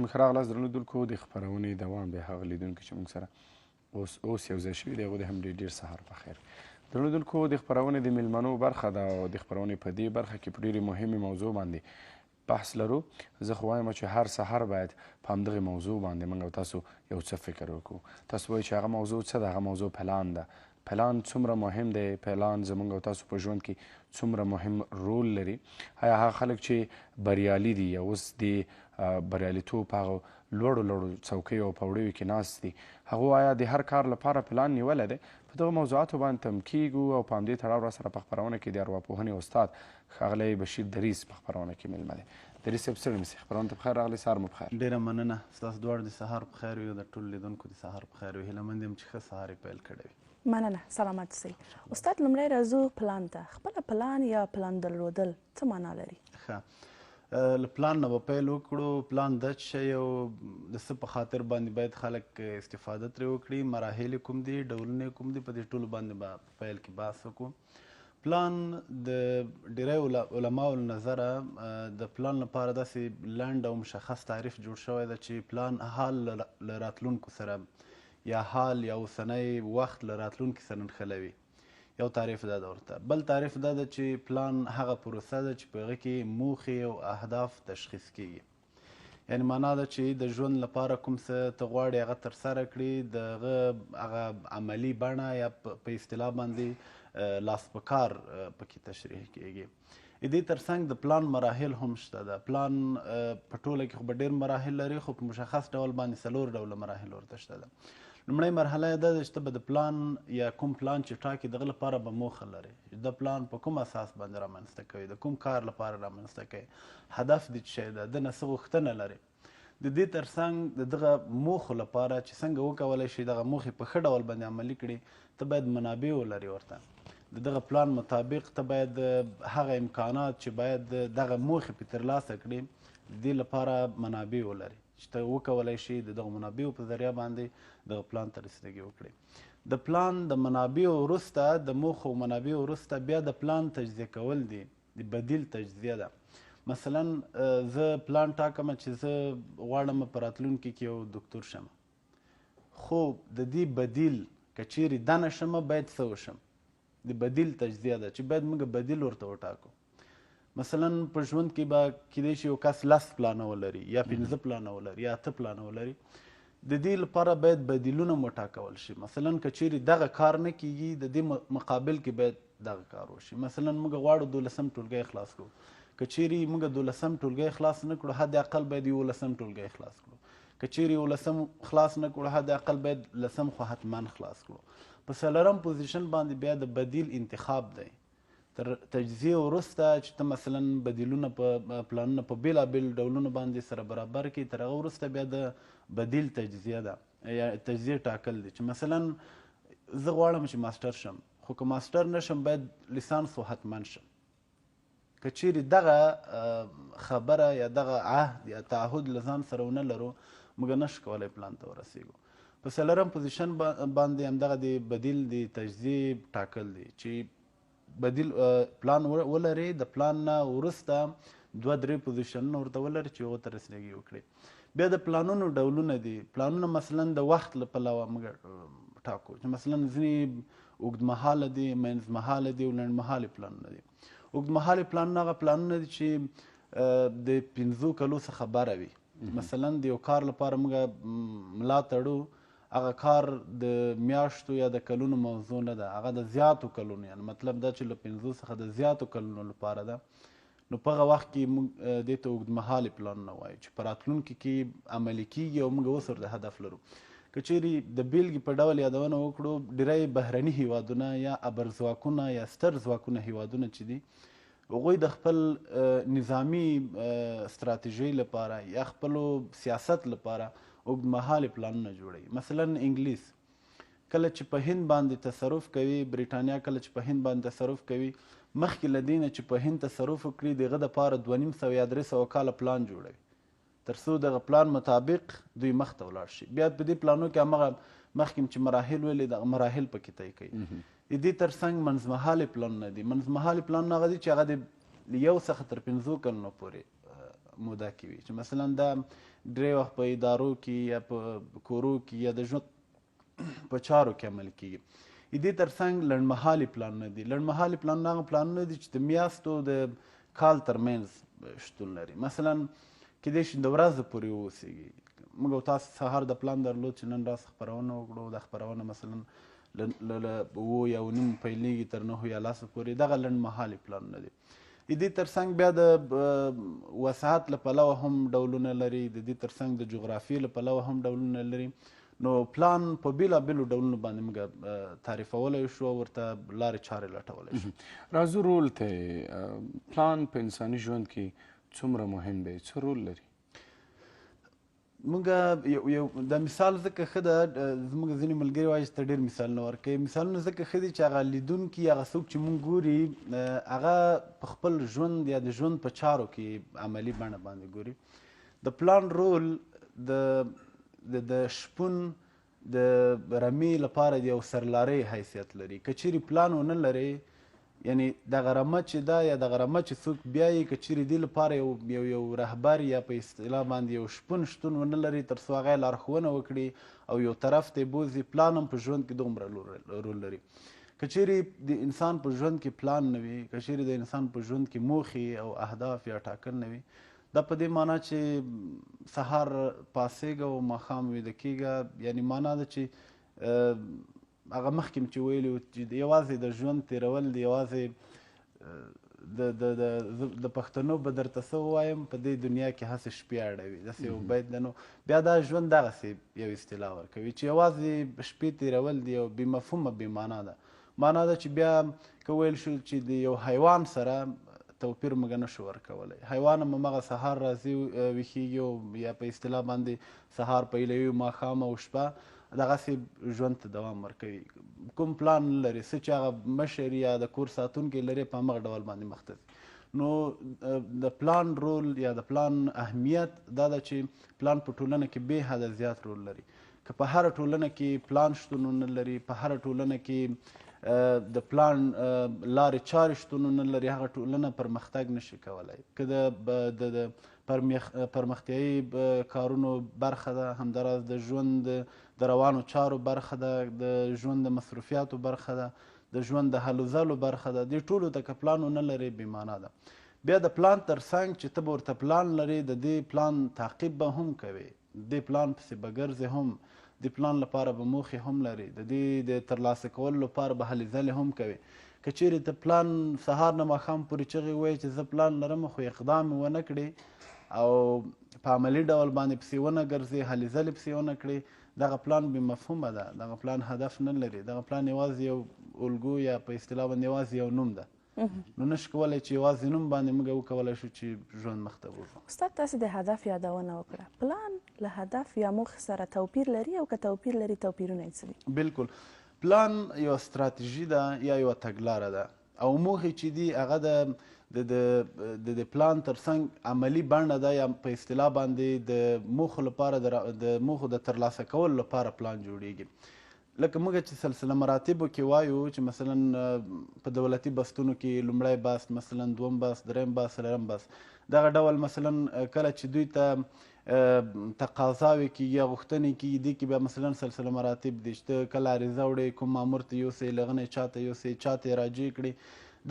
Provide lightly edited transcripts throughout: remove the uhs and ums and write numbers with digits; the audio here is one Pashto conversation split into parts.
هم ښه راغلاست درنو لیدونکو. د خپرونې دوام دی. هغه لیدونکي چې موږ سره اوس یو ځای شوي دي، هغو دې هم ډېر ډېر سهار په خیر. درنو لیدونکو، د خپرونې د میلمنو برخه ده او د خپرونې په دې برخه کې په ډېرې مهمې موضوع باندې بحث لرو. زه خو وایم چې هر سهار باید په همدغې موضوع باندې موږ او تاسو یو څه فکر وکړو. تاسو وایئ چې هغه موضوع څه ده؟ هغه موضوع پلان ده. پلان څومره مهم دی؟ پلان زموږ او تاسو په ژوند کې څومره مهم رول لري؟ آیا هغه خلک چې بریالي دي یا اوس د بریالیتوب په هغو لوړو لوړو څوکیو او پوړیو کې ناست دي، هغو آیا د هر کار لپاره پلان نیولی دی؟ په دغو موضوعاتو باندې تم کیږو او په همدې تړاو را سره په خپرونه کې د ارواپوهنې استاد ښاغلی بشیر دریځ په خپرونه کې میلمه دی. دریځ صاحب، ستړي مه شئ، خپرونه ته پخیر راغلی، سهار مو پخیر. ډېره مننه، ستاسو دواړو د سهار په خیر وي او د ټولو لیدونکو د سهار په خیر وي. هیله مند یم چې ښه سهار یې پیل کړی وي. مننه، سلامت اوسئ. استاد، لومړی راځو پلان ته. خپله پلان یا پلان درلودل څه معنا لري؟ ښه، له پلان نه به پیل وکړو. پلان د څه شی او د څه په خاطر باندې باید خلک استفاده ترې وکړي، مراحل یې کوم دي، ډولونه یې کوم دي، په دې ټولو باندې به په پیل کې بحث وکړو. پلان د ډیری علماو له نظره د پلان لپاره داسې لنډ او مشخص تعریف جوړ شوی دی چې پلان حال له راتلونکو سره یا حال یا اوسنی وخت له راتلونکي سره نښلوي. یو تعریف دا ده ورته. بل تعریف دا ده چې پلان هغه پروسه ده چې په هغه کې موخې او اهداف تشخیص کیږي. یعنی معنا ده چې د ژوند لپاره کوم څه ته غواړې هغه ترسره کړي، د هغه هغه عملي بڼه یا په اصطلاح باندې لاس په کار پکې تشریح کیږي. د دې ترڅنګ د پلان مراحل هم شته. ده پلان په ټوله کې خو به ډېر مراحل لري، خو په مشخص ډول باندې څلور ډوله مراحل ورته شته ده. لومړۍ مرحله یې دا ده چې ته به د پلان یا کوم پلان چې ټاکې دغه لپاره به موخه لرې، د پلان په کوم اساس باندې رامنځته کوي، د کوم کار لپاره رامنځته کوي، هدف دې څه شی ده، د نه څه غوښتنه لرې. د دې ترڅنګ د دغه موخو لپاره چې څنګه وکولای شي دغه موخې په ښه ډول باندې عملي کړي، ته باید منابع ولرې ورته. د دغه پلان مطابق ته باید هغه امکانات چې باید دغه موخې پرې ترلاسه کړي، د دې لپاره منابع ولرې چې ته وکولای شي د دغه منابعو په ذریعه باندې دغه پلان ته رسیدګي وکړي. د پلان د منابعو وروسته، د موخو منابعو وروسته بیا د پلان تجزیه کول دي، د بدیل تجزیه ده. مثلا زه پلان ټاکم چې زه غواړم په راتلونکي کې یو دکتور شم، خو د دې بدیل که چیرې دنه شم باید څه وشم، د بدیل تجزیه ده چې باید موږ بدیل ورته وټاکو. مثلا په ژوند کې به کیدای شي یو کس 10 پلانه ولري یا 5 پلانه ولري یا 8 پلانه ولري، د دې لپاره باید بدیلونه مو ټاکول شي. مثلا که چیرې دغه کار نه کیږي، د دې مقابل کې باید دغه کار وشي. مثلا موږ غواړو 12 ټولګی خلاص کړو، که چیرې موږ 12 ټولګی خلاص نه کړو، حد اقل باید 11 ټولګی خلاص کړو. که چیرې 11 خلاص نه کړو، حد اقل باید 10 خو حتما خلاص کړو. په څلورم پوزیشن باندې بیا د بدیل انتخاب دی. تر تجزیې وروسته چې ته مثلا بدیلونه په پلانونه په بېلابېل ډولونو باندې سره برابر کړې، تر هغه وروسته بیا د بدیل تجزیه ده یا تجزیه ټاکل دي چې مثلا زه غواړم چې ماسټر شم، خو که ماسټر نه شم باید لیسانس خو حتما شم. که چیرې دغه خبره یا دغه عهد یا تعهد له ځان سره ونه لرو، موږ نه شو کولی پلان ته ورسېږو. په څلورم پوزیشن باندې همدغه د بدیل د تجزیې ټاکل دي چې بدیل پلان ولري، د پلان نه وروسته 2-3 پوزیشنونه ورته ولري چې هغو ته رسیدګي وکړي. بیا د پلانونو ډولونه دي. پلانونه مثلا د وخت له پلوه موږ ټاکو چې مثلا ځینې اوږدمهاله دي، منځمهاله دي او لنډمهالي پلانونه دي. اوږدمهالي پلانونه هغه پلانونه دي چې د 5 کلو څخه بره وي. مثلا د یو کار لپاره موږ ملا تړو، هغه کار د میاشتو یا د کلونو موضوع نه ده، هغه د زیاتو کلونو، یعنی مطلب دا چې له 5 څخه د زیاتو کلونو لپاره ده. نو په هغه وخت کې موږ دې ته اوږدمهالي پلانونه وایو چې په راتلونکي کې عملي کیږي او موږ اوس ورته هدف لرو. که چیرې د بېلګې په ډول یادونه وکړو، ډیری بهرني هیوادونه یا ابرځواکونه یا ستر ځواکونه هیوادونه چې دي، هغوی د خپل نظامي ستراتیژۍ لپاره یا خپلو سیاست لپاره اوږدمهالي پلانونه جوړوي. مثلا انګلیس کله چې په هند باندې تصرف کوي، بریټانیا کله چې په هند باندې تصرف کوي، مخکې له دې نه چې په هند تصرف وکړي، د هغه دپاره 250 یا 300 کاله پلان جوړوي تر څو دغه پلان مطابق دوی مخته ولاړ شي. بیا په دې پلانو کې همغه مخکې چې مراحل ویلې، دغه مراحل پکې طی کوي. د دې ترڅنګ منځمهالي پلانونه دي. منځمهالي پلانونه هغه دي چې هغه د 1 څخه تر 5 کلونو پورې موده کې وي، چې مثلا دا ډېری وخت په ادارو کې یا په کورو کې یا د ژوند په چارو کې عمل کیږي. د دې ترڅنګ لنډمهالي پلانونه دي. لنډمهالي پلانونه هغه پلانونه دي چې د میاشتو د کال ترمنځ شتون لري. مثلا کېدای شي د ورځې پورې واوسېږي. موږ او تاسو سهار د پلان درلود چې نن راس خپرونه وکړو، دا خپرونه مثلا له 7 یا 9:30 پیلېږي تر 9 یا 10 پورې، دغه لنډمهالي پلانونه دي. د دې ترڅنګ بیا د وسعت له پلوه هم ډولونه لري، د دې ترڅنګ د جغرافیې له پلوه هم ډولونه لري. نو پلان په بېلابېلو ډولونو باندې موږ تعریفولی شو او ورته لارې چارې لټولی شو. راځو رول ته. پلان په انساني ژوند کې څومره مهم دی، څه رول لري؟ موږ یو دا مثال ځکه ښه ده، زموږ ځینې ملګري وایي چې ته ډېر مثالونه ورکوې. مثالونه ځکه ښه دي چې هغه لیدونکي، هغه څوک چې موږ ګوري، هغه په خپل ژوند یا د ژوند په چارو کې عملي بڼه باندې ګوري. د پلان رول د شپون د رمې لپاره د یو سرلارۍ حیثیت لري. که چیرې پلان ونه لري، یعنی دغه رمه چې ده یا دغه رمه چې څوک بیایي، که چیرې دې لپاره یو یو رهبر یا په اصطلاح باندې یو شپون شتون ونه لري تر څو هغه یې لارښوونه وکړي او یو طرف ته یې بوځي، پلان هم په ژوند کې دومره رول لري. که چیرې د انسان په ژوند کې پلان نه وي، که چیرې د انسان په ژوند کې موخې او اهداف یا ټاکل نه وي، دا په دې معنا چې سهار پاڅېږه او ماښام ویده کېږه، یعنی معنا ده چې هغه مخکې مې چې ویلي وو چې یوازې د ژوند تېرول دی، یوازې د پښتنو به درته څه ووایم، په دې دنیا کې هسې شپې اړوي، داسې یو بیت ده. نو بیا دا ژوند دغسې یو اصطلاح ورکوي چې یوازې شپې تېرول دی او بې مفهومه بې معنا ده. معنا ده چې بیا که ویل شو چې د یو حیوان سره توپیر موږ نه شو ورکولی. حیوان هم هماغه سهار راځي ویښېږي او یا په اصطلاح باندې سهار پیلوي، ماښام او شپه دغسې ژوند ته دوام ورکوي، کوم پلان نه لري، څه چې هغه مشر یا د کور ساتونکی لري په هماغه ډول باندې مخته ځي. نو د پلان رول یا د پلان اهمیت دا ده چې پلان په ټولنه کې بې حده زیات رول لري. که په هره ټولنه کې پلان شتون ونه لري، په هره ټولنه کې د پلان لارې چارې شتون ونه لري، هغه ټولنه پرمختګ نشي کولی. که د پرمختیایي کارونو برخه ده، همداراز د ژوند د روانو چارو برخه ده، د ژوند د مصروفیاتو برخه ده، د ژوند د هلو ځلو برخه ده، دې ټولو ته که پلان ونه لري بې معنا ده. بیا د پلان ترڅنګ چې ته به ورته پلان لرې، د دې پلان تعقیب به هم کوې، دې پلان پسې به ګرځې هم، د پلان لپاره به موخې هم لرې، د دې د ترلاسه کولو لپاره به هلې ځلې هم کوې. که چیرې ته پلان سهار نه ماښام پورې چغې ووایې چې زه پلان لرم، خو اقدام یې ونه کړې او په عملي ډول باندې پسې ونه ګرځې، هلې ځلې پسې ونه کړې، دغه پلان بې مفهومه ده، دغه پلان هدف نه لري، دغه پلان یوازې یو الګو یا په اصطلاح باندې یوازې یو نوم ده. نو نشو کولی چې یوازې نوم باندې موږ وکولی شو چې ژوند مخته بوځو. استاد، تاسې د هدف یادونه وکړه. پلان له هدف یا موخې سره توپیر لري او که توپیر لري توپیرونه یې څه دي؟ بالکل. پلان یوه ستراتیژي ده یا یوه تګلاره ده او موخې چې دي هغه د پلان ترڅنګ عملي بڼه ده یا په اصطلاح باندې د موخو لپاره د موخو د ترلاسه کولو لپاره پلان جوړیږي. لکه موږ چې سلسله مراتبو کې وایو چې مثلا په دولتي بستونو کې لومړی بست، مثلا دوم بست، دریم بست، څلورم بست، دغه ډول مثلا کله چې دوی ته تقاضاوې کېږي یا غوښتنې کېږي، دې کې بیا مثلا سلسله مراتب دي چې ته کله عریضه وړې، کوم مامور ته یوسې، له هغه نه یې چاته یوسې، چاته یې راجع کړې.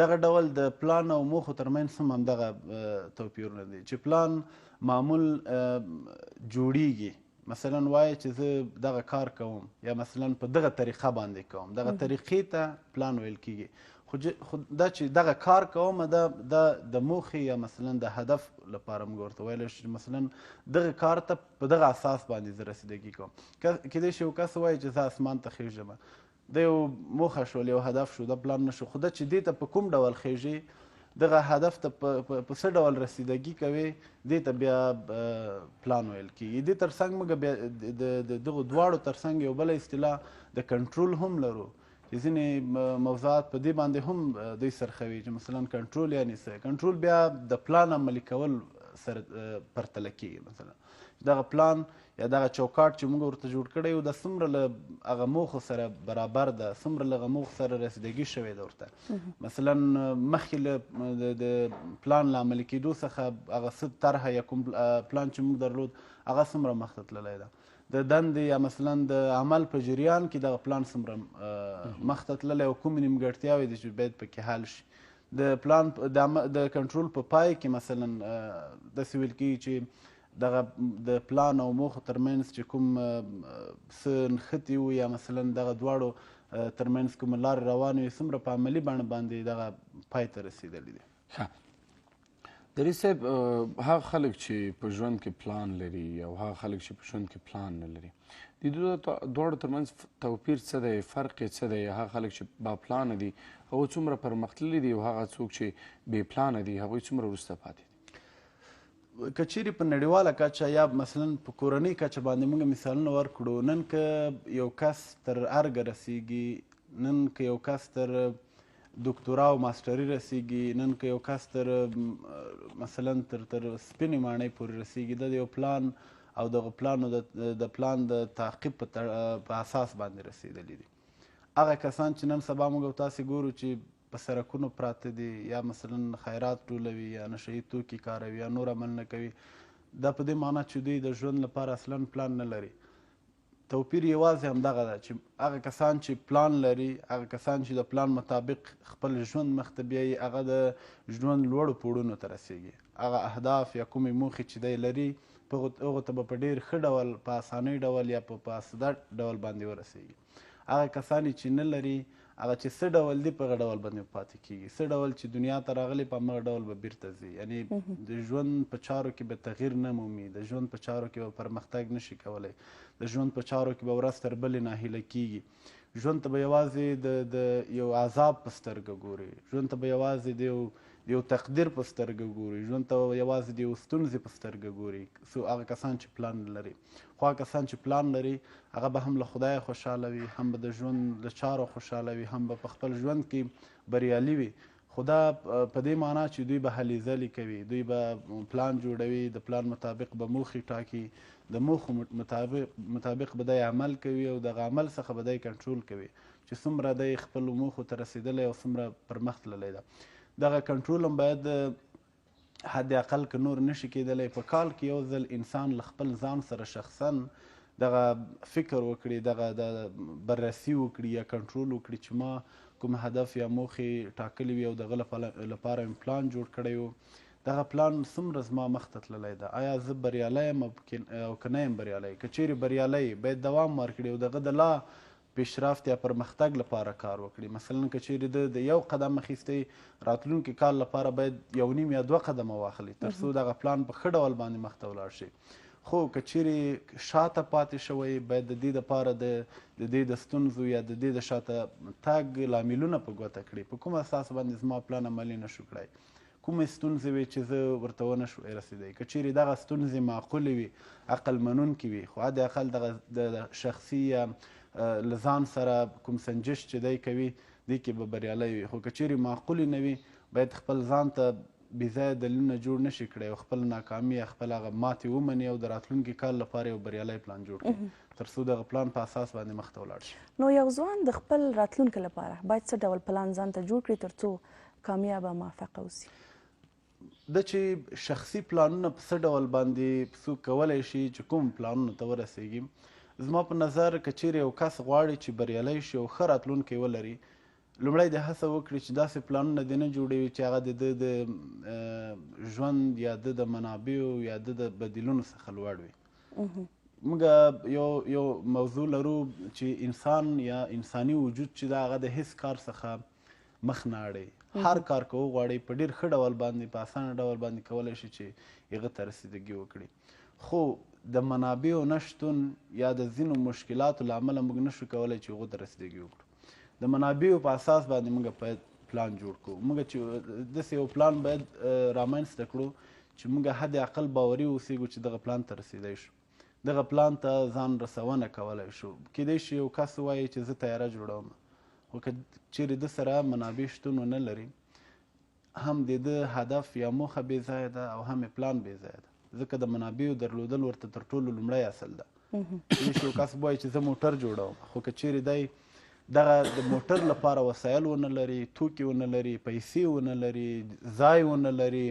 دغه ډول د پلان او موخو ترمنځ هم همدغه توپیرونه دي چې پلان معمول جوړیږي. مثلا وایي چې زه دغه کار کوم یا مثلا په دغه طریقه باندې کوم، دغه طریقې ته پلان ویل کیږي. خو دا چې دغه کار کوم دا د موخې یا مثلا د هدف لپاره موږ ورته ویلی شو چې مثلا دغه کار ته په دغه اساس باندې زه رسیدګي کوم. کیدای شي یو کس وایي چې زه اسمان ته خېژم، دا یو موخه شول، یو هدف شو، دا پلان نه شو، خو دا چې دې ته په کوم ډول خېژي، دغه هدف ته په څه ډول رسیدګي کوي، دې ته بیا پلان ویل کیږي. دې ترڅنګ موږ بیا د دغو دواړو ترڅنګ یو بله اصطلاح د کنټرول هم لرو چې ځینې موضوعات په دې باندې هم دوی څرخوي چې مثلا کنټرول یعنی څه. کنټرول بیا د پلان عملي کول سره پرتله کېږي. مثلا دغه پلان یا دغه چوکاټ چې موږ ورته جوړ کړی و، دا څومره له هغه موخو سره برابر ده، څومره له هغه موخو سره رسیدګي شوې ده ورته. مثلا مخکې له د پلان له عملي کېدو څخه هغه څه طرحه یا کوم پلان چې موږ درلود هغه څومره مخته تللی ده، د دندې یا مثلا د عمل په جریان کې دغه پلان څومره مخته تللی او کومې نیمګړتیاوې دي چې باید پکې حل شي. د پلان د کنټرول په پای کې مثلا داسې ویل کېږي چې دغه د پلان او موخو ترمنځ چې کوم څه نښتې وو یا مثلا دغه دواړو ترمنځ کومه لارې روانې وې، څومره په عملي بڼه باندې دغه پای ته رسېدلې دي. ښه دریځ صاحب، هغه خلک چې په ژوند کې پلان لري او هغه خلک چې په ژوند کې پلان نه لري، د دوی دواړو ترمنځ توپیر څه دی، فرق یې څه دی؟ هغه خلک چې با پلانه دي هغوی څومره پرمختللي دي او هغه څوک چې بې پلانه دي هغوی څومره وروسته پاتې دي؟ که چیرې په نړیواله کچه یا مثلا په کورنۍ کچه باندې موږ مثالونه ورکړو، نن که یو کس تر ارګه رسیږي، نن که یو کس تر دکتورا او ماسټري رسیږي، نن که یو کس تر مثلا تر سپینې ماڼۍ پورې رسیږي، دا د یو پلان او دغه پلانو د پلان د تعقیب په اساس باندې رسیدلي دي. هغه کسان چې نن سبا موږ او تاسې ګورو چې په سرکونو پراته دي یا مثلا خیرات ټولوي یا نشه یي توکي کاروي یا نور عمل نه کوي، دا په دې معنا چې دوی د ژوند لپاره اصلا پلان نه لري. توپیر یوازې همدغه ده چې هغه کسان چې پلان لري، هغه کسان چې د پلان مطابق خپل ژوند مخته بیایي، هغه د ژوند لوړو پوړونو ته رسیږي. هغه اهداف یا کومې موخې چې دی لري هغو ته به په ډېر ښه ډول، په اسانۍ ډول یا په اساده ډول باندې ورسیږي. هغه کسان چې نه لري، هغه چې څه ډول دي په هغه ډول باندې پاتې کیږي، څه ډول چې دنیا ته راغلي په همغه ډول به بیرته ځي. یعنی د ژوند په چارو کې به تغییر نه مومي، د ژوند په چارو کې به پرمختګ نشي کولی، د ژوند په چارو کې به ورځ تر بلې ناهیله کیږي. ژوند ته به یوازې د یو عذاب په سترګه ګوري، ژوند ته به یوازې د یو تقدیر په سترګه ګوري، ژوند ته یوازې د یو ستونزې په سترګه ګوري. څو هغه کسان چې پلان لري، خو هغه کسان چې پلان لري هغه به هم له خدایه خوشحاله وي، هم به د ژوند له چارو خوشحاله وي، هم به په خپل ژوند کې بریالي وي. خو دا په دې معنا چې دوی به هلې ځلې کوي، دوی به پلان جوړوي، د پلان مطابق به موخې ټاکي، د موخو مطابق به دی عمل کوي او دغه عمل څخه به دی کنټرول کوي چې څومره دی خپلو موخو ته رسېدلی او څومره پرمخ تللی ده. دغه کنټرول هم باید حد اقل که نور نشي کېدلی په کال کې یو ځل انسان له خپل ځان سره شخصا دغه فکر وکړي، دغه د بررسي وکړي یا کنټرول وکړي چې ما کوم هدف یا موخې ټاکلې وي او دغه لپاره مې پلان جوړ کړی و، دغه پلان څومره زما مخته تللی ده، آیا زه بریالی یم او که نه یم بریالی؟ که چیرې بریالی باید دوام ورکړي او دغه د لا پیشرفت یا پرمختګ لپاره کار وکړي. مثلا که چیرې ده د یو قدم اخیستی، راتلونکي کال لپاره باید یو نیم یا دوه قدمه واخلي تر څو دغه پلان په ښه ډول باندې مخته ولاړ شي. خو که چیرې شاته پاتې شوی، باید د دې دپاره د دې د ستونزو یا د دې د شاته تګ لاملونه په ګوته کړي، په کوم اساس باندې زما پلان عملي نه شو کړی، کومې ستونزې وې چې زه ورته ونه شوای رسېدی. که چیرې دغه ستونزې معقولې وي، عقل منونکې وي، خو حد اقل دغه د شخصي یا له ځان سره کوم سنجش چې دی کوي دې کې به بریالی وي. خو که چیرې معقولې نه وي، باید خپل ځان ته بې ځایه دلیلونه جوړ نه شي کړی او خپل ناکامي یا خپل هغه ماتې ومني او د راتلونکي کال لپاره یو بریالی پلان جوړ کړي تر څو دغه پلان په اساس باندې مخته ولاړ شي. نو یو ځوان د خپل راتلونکي لپاره باید څه ډول پلان ځان ته جوړ کړي تر څو کامیاب او موفق اوسي؟ د چې شخصي پلانونه په څه ډول باندې څوک کولی شي چې کوم پلانونو ته ورسیږي، زما په نظر که چیرې یو کس غواړي چې بریالی شي او ښه راتلونکی ولري، لومړی د هڅه وکړي چې داسې پلانونه دې نه جوړوي چې هغه د ده د ژوند یا د د منابعو یا د د بدیلونو څخه لوړ وي. موږ یو موضوع لرو چې انسان یا انساني وجود چې دا هغه د هیڅ کار څخه مخ نه اړوي، هر کار که وغواړي په ډېر ښه ډول باندې په اسانه ډول باندې کولی شي چې هغه ته رسیدګي وکړي. خو د منابعو نشتون یا د ځینو مشکلاتو له امله موږ نشو کولی چې هغو ته رسیدګي وکړو. د منابعو په اساس باندې موږ باید پلان جوړ کړو. موږ چې داسې یو پلان باید رامنځته کړو چې موږ حد اقل باوري اوسېږو چې دغه پلان ته رسیدی شو، دغه پلان ته ځان رسونه کولی شو. کیدای شي یو کس ووایي چې زه طیاره جوړوم، خو که چیرې ده سره منابع شتون ونه لري، هم د ده هدف یا موخه بې ځایه ده او هم یې پلان بې ځایه ده، ځکه د منابعو درلودل ورته تر ټولو لومړی اصل ده. کیدای شي یو کس ووایي چې زه موټر جوړوم، خو که چیرې دی دغه د موټر لپاره وسایل ونه لري، توکي ونه لري، پیسې ونه لري، ځای ونه لري،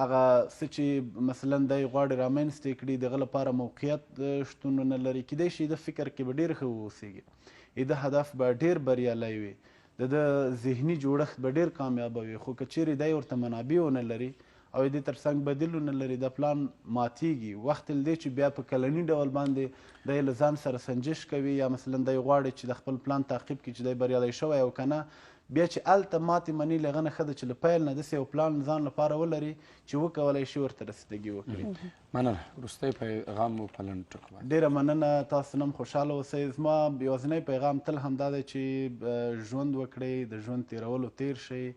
هغه څه چې مثلا دی غواړي رامنځته یې کړي د هغه لپاره موقعیت شتون ونه لري، کیدای شي د فکر کې به ډېر ښه واوسېږي، د هدف به ډېر بریالی وي، د ده ذهني جوړښت به ډېر کامیابه وي، خو که چیرې دی ورته منابع ونه لري او د دې ترڅنګ بدیل ونه لري، دا پلان ماتیږي. وخت له دې چې بیا په کلني ډول باندې دی له ځان سره سنجش کوي، یا مثلا دی غواړي چې د خپل پلان تعقیب کړي چې دی بریالی شوی او که نه، بیا چې هلته ماتې مني، له هغه نه ښه ده چې له پیل نه داسې یو پلان ځان لپاره ولري چې وکولای شي ورته رسیدګي وکړي. مننه. وروستی پیغام مو په لنډ ټکو باندې. ډېره مننه، تاسو نه هم خوشحاله اوسئ. زما یوازینی پیغام تل همدا دی چې ژوند وکړئ، د ژوند تېرولو تېر شئ،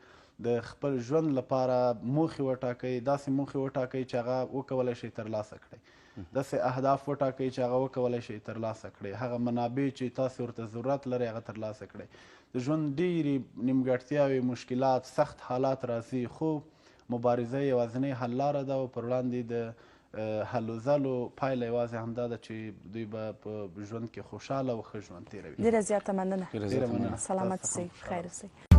د خپل ژوند لپاره موخې وټاکئ، داسې موخې وټاکئ چې هغه وکولای شئ ترلاسه کړئ، داسې اهداف وټاکئ چې هغه وکولای شئ ترلاسه کړئ، هغه منابع چې تاسو ورته ضرورت لرئ هغه ترلاسه کړئ. د ژوند ډېرې نیمګړتیاوې، مشکلات، سخت حالات راځي، خو مبارزه یوازینۍ حل لاره ده او پر وړاندې د هلو ځلو پایله یوازې همدا ده چې دوی به په ژوند کې خوشحاله او ښه ژوند تېروي. ډېره زیاته مننه. ډېره زیاته مننه. سلامت اوسئ، خیر اوسئ.